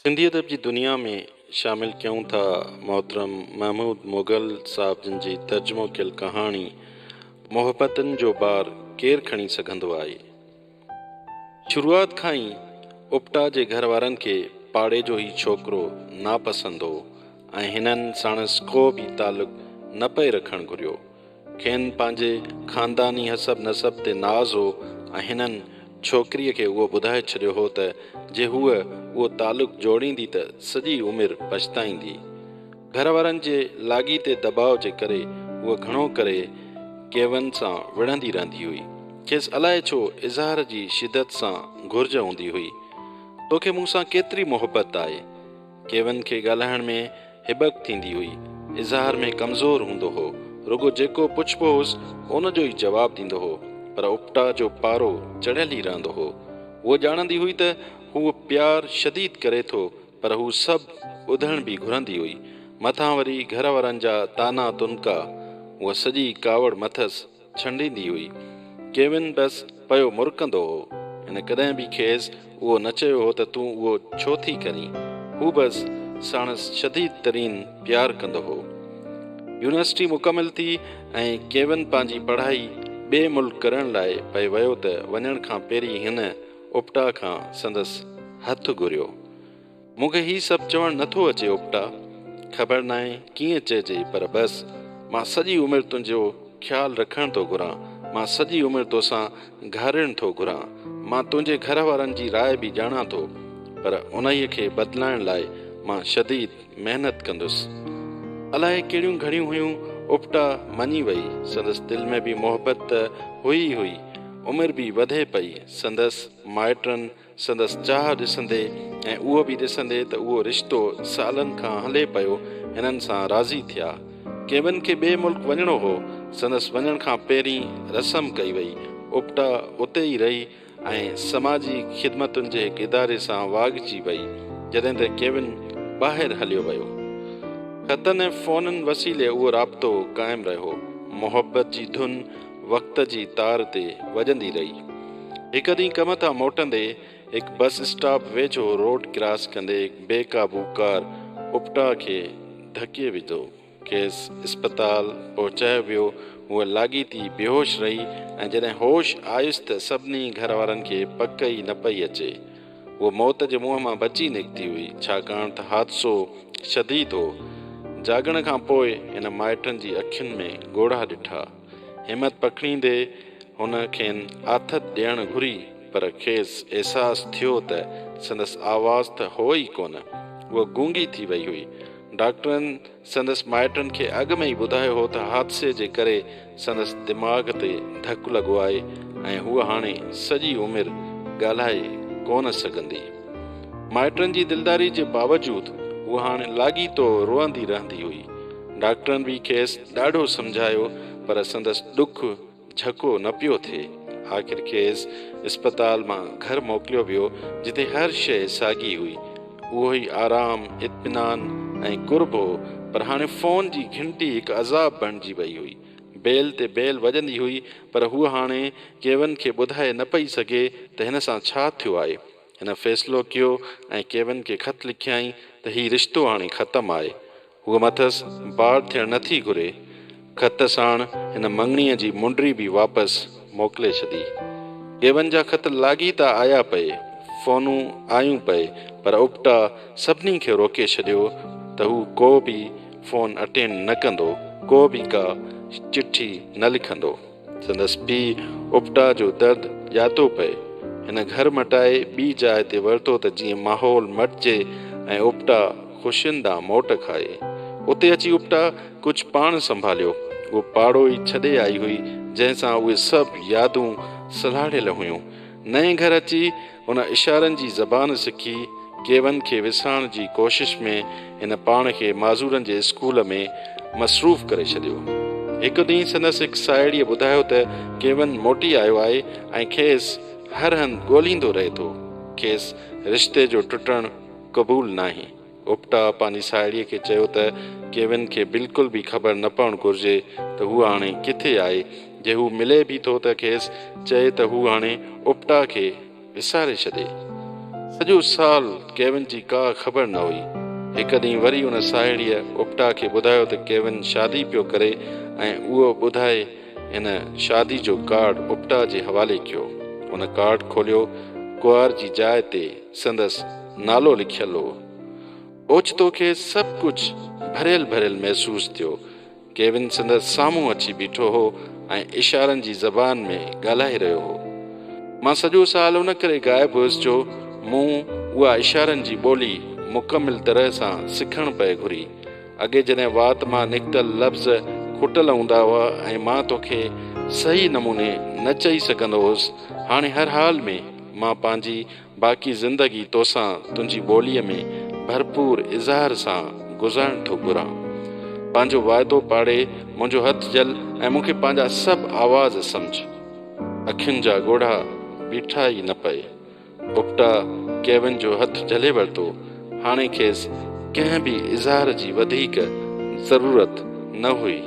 سنڌي ادب جي دنيا ۾ شامل ڪيون ٿا محترم محمود مغل صاحب جن جي ترجمو ڪيل ڪهاڻي محبتن جو بار ڪير کڻي سگهندو آهي. شروعات کان ئي اپٽا جي گهر وارن کي پاڙي جو هي ڇوڪرو ناپسند هو ۽ هنن ساڻس ڪو به تعلق نه پئي رکڻ گهريو. کين پنهنجي خانداني حسب نسب تي ناز هو ۽ هنن ڇوڪريء کي اهو ٻڌائي ڇڏيو هو ته جي هوء اهو تعلق جوڙيندي ته سڄي عمر پڇتائيندي. گهر وارن جي لاڳيتي دٻاء جي ڪري هوء گهڻو ڪري ڪيون سان وڙهندي رهندي هئي. کيس الائي ڇو اظهار جي شدت سان گهرج هوندي هئي. توکي مون سان ڪيتري محبت آهي؟ ڪيون کي ڳالهائڻ ۾ هٻڪ ٿيندي هئي. اظهار ۾ ڪمزور هوندو هو. رڳو جيڪو پڇبو هوس، ان جو ئي جواب ڏيندو هو. پر اپٽا جو پارو چڙهيل ئي رهندو هو. هوء ڄاڻندي هئي ته هو پيار شديد ڪري ٿو، پر هو سڀ ٻڌڻ به گهرندي هئي. مٿان وري گهر وارن جا طعنا تنڪا. هوء سڄي ڪاوڙ مٿس ڇنڊيندي هئي. ڪيون بس پيو مرڪندو هو. هن ڪڏهن به کيس اهو نه چيو هو ته تون اهو ڇو ٿي ڪرين؟ هو بس ساڻس شديد ترين پيار ڪندو هو. يونيورسٽي مڪمل ٿي ۽ ڪيون پنهنجي پڙهائي ٻئي ملڪ ڪرڻ لاء پئي ويو ته وڃڻ کان پهرين هن اپٽا کان سندس هٿ گهريو. مون کي هي سڀ چوڻ نه ٿو اچي اپٽا، خبر ناهي ڪيئن چئجي پر بس مان سڄي عمر تنهنجو خيال رکڻ ٿو گهران، مان سڄي عمر توسان گهارڻ ٿو گهران، مان تنهنجي گهر وارن جي راء به ڄاڻان ٿو پر انهيء کي بدلائڻ لاء مان شديد محنت ڪندس. الائي ڪهڙيون گهڙيون هيون اپٽا مڃي وئي، سندس دل ۾ به محبت ته هئي ئي هئي، عمر به وڌي پئي، سندس مائٽن سندس چاهه ڏسندي ۽ اهو به ڏسندي ته اهو رشتو سالن کان هلي پيو، هنن سان راضي ٿيا. ڪيون کي ٻئي ملڪ وڃڻو هو. سندس وڃڻ کان پهرين رسم ڪئي وئي. اپٽا اتي ئي رهي ۽ سماجي خدمتن جي هڪ اداري سان واڳجي وئي، جڏهن ته ڪيون ٻاهر هليو ويو. خطن ۽ فونن وسيلي اهو رابطو قائم رهيو. محبت جي ڌن وقت جي تار تي وڄندي رهي. هڪ ڏينهن ڪم تان موٽندي هڪ بس اسٽاپ ويجهو روڊ ڪراس ڪندي هڪ بي قابو ڪار اپٽا کي ڌڪي وڌو. کيس اسپتال پهچايو ويو. هوء لاڳيتي بيهوش رهي ۽ جڏهن هوش آيس ته سڀني گهر وارن کي پڪ ئي نه پئي اچي. هوء موت جي منهن مان بچي نڪتي هئي، ڇاڪاڻ ته حادثو شديد هو. جاڳڻ کان پوء هن مائٽن جي اکين ۾ ڳوڙها ڏٺا. همت پکڙيندي هن کين آٿت ڏيڻ گهري، پر کيس احساس ٿيو ته سندس آواز ته هو ئي ڪونه. هوء گونگي ٿي وئي هئي. ڊاڪٽرن سندس مائٽن کي اڳ ۾ ئي ٻڌايو هو ته حادثي جي ڪري سندس دماغ تي ڌڪ لڳو آهي ۽ هوء هاڻي سڄي عمر ڳالهائي ڪونه سگهندي. مائٽن جي دلداري جي باوجود هوء هاڻي لاڳيتو روئندي رهندي هئي. ڊاڪٽرن به کيس ڏاڍو سمجهايو پر سندس ڏک جهڪو نه پيو ٿئي. آخر کيس اسپتال مان گهر موڪليو ويو، جتي هر شيء ساڳي هئي. اهو ئي آرام، اطمينان ۽ قرب هو، پر هاڻي فون جي گهنٽي هڪ عذاب بڻجي وئي هئي. بيل تي بيل وڄندي هئي، پر هوء هاڻي ڪيون کي ٻڌائي نه پئي سگهي ته هن سان ڇا ٿيو آهي. هن فيصلو ڪيو ۽ ڪيون کي خط لکيائين ته هي رشتو هاڻي ختم آهي. هوء مٿس بار ٿيڻ نه ٿي گهري. خط ساڻ هن مڱڻيء جي منڊري به واپس موڪلي ڇڏي. ڪيون جا خط لاڳيتا آيا پئي، فونون آيون پئي، پر اپٽا سڀني کي روڪي ڇڏيو ته هو ڪو به فون اٽينڊ نه ڪندو، ڪو به ڪا چٺي نه لکندو. سندس پيء اپٽا جو درد ڄاتو پئي. هن گهر مٽائي ٻي جاء تي ورتو ته جيئن ماحول مٽجي ۽ اپٽا خوشين ڏانهن موٽ کائي. اتي اچي اپٽا ڪجهه پاڻ سنڀاليو. اهو پاڙو ئي ڇڏي آئي هئي، جنهن سان اهي سڀ يادون سلهاڙيل هيون. نئين گهر اچي هن اشارن جي زبان سکي. ڪيون کي وسارڻ جي ڪوشش ۾ هن پاڻ کي معذورن جي اسڪول ۾ مصروف ڪري ڇڏيو. هڪ ڏينهن سندس هڪ ساهيڙيء ٻڌايو ته ڪيون موٽي آيو آهي ۽ کيس هر هنڌ ڳولهيندو رهي ٿو. کيس رشتي جو ٽٽڻ قبول ناهي. اپٽا پنهنجي ساهيڙيء کي چيو ته ڪيون کي بلڪل به خبر نه پوڻ گهرجي ته هو هاڻي ڪٿي آهي. جي هو ملي به ٿو ته کيس چئي ته هو هاڻي اپٽا کي وساري ڇڏي. سڄو سال ڪيون جي ڪا خبر نه هئي. هڪ ڏينهن وري ان ساهيڙيء اپٽا کي ٻڌايو ته ڪيون شادي پيو ڪري ۽ اهو ٻڌائي هن شادي جو ڪارڊ اپٽا جي حوالي ڪيو. هن ڪارڊ کوليو، ڪنوار جي جاء تي سندس نالو لکيل هو. اوچتو کيس سڀ ڪجهه ڀريل ڀريل محسوس ٿيو. ڪيون سندس سامهون اچي بيٺو هو ۽ اشارن جي زبان ۾ ڳالهائي رهيو هو. مان سڄو سال ان ڪري غائب هيس جو مون اها اشارن جي ٻولي مڪمل طرح سان سکڻ پئي گهري. اڳي جڏهن وات مان نڪتل لفظ کٽل هوندا هئا ۽ مان توکي صحيح نموني نه چئي سگهندو هوس، هاڻي هر حال ۾ مان پنهنجي باقي زندگي توسان تنهنجي ٻوليء ۾ ڀرپور اظهار سان گذارڻ ٿو گهران. پنهنجو واعدو پاڙي منهنجو هٿ جهل ۽ مون کي پنهنجا سڀ آواز سمجهه. اکين جا ڳوڙها بيٺا ئي نه پئي. اپٽا ڪيون جو هٿ جهلي ورتو. هاڻي کيس ڪنهن به اظهار جي وڌيڪ ضرورت نه هئي.